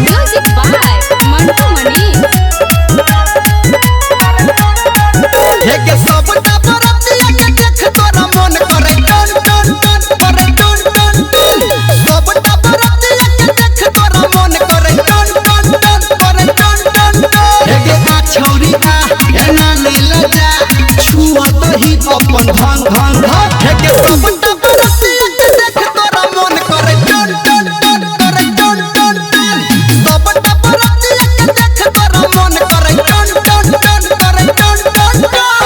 Music by Mantu Manish. हे के सबटा बरतिया के देख तोरा मन करे टन टन टन करे टन टन टन। सबटा बरतिया के देख तोरा मन करे टन टन टन करे टन टन टन। हे के आ छौरी आ एना नै लजा छुआ दही अपन धन धन धन। हे के सबटा बरतिया के देख तोरा मन करे टन टन टन करे टन टन टन। सबटा बरतिया के देख तोरा मन करे टन टन टन करे टन टन टन।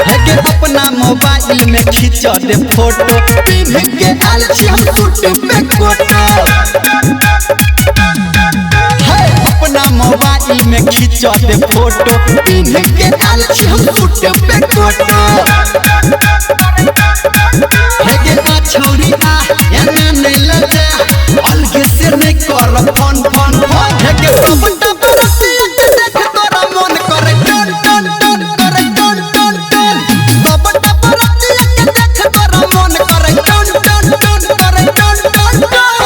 हे के अपना मोबाइल में खींच दे फोटो, पिन्ह के आयल छी हम सूट पे कोट। हे अपना मोबाइल में खींच दे फोटो, पिन्ह के आयल छी हम सूट पे कोट। हे के आ छौरी आ एना नै लजा, अलगे से नै कर फोन फोन फोन। हे के सबटा बरतिया के देख तोरा मन करे टन टन टन करे टन टन टन। सबटा बरतिया के देख तोरा मन करे टन टन टन करे टन टन टन।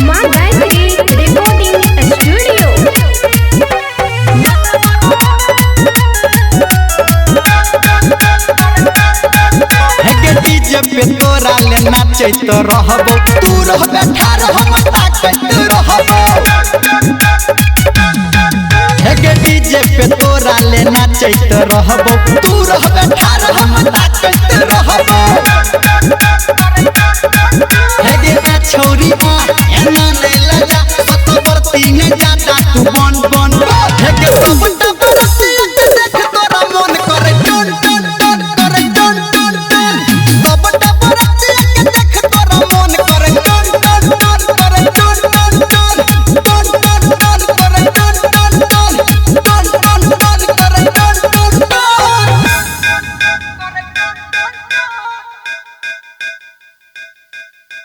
माँ गायत्री रिकॉर्डिंग स्टूडियो। हे के डीजे पे तोरा ले नाचैत रहबो, तू रहबे ठाढ़ हम ताकैत रहबो। हे के डीजे पे तोरा ले नाचैत रहबो, तू रहबे ठाढ़ हम ताकैत रहबो। हे के आ छौरी आ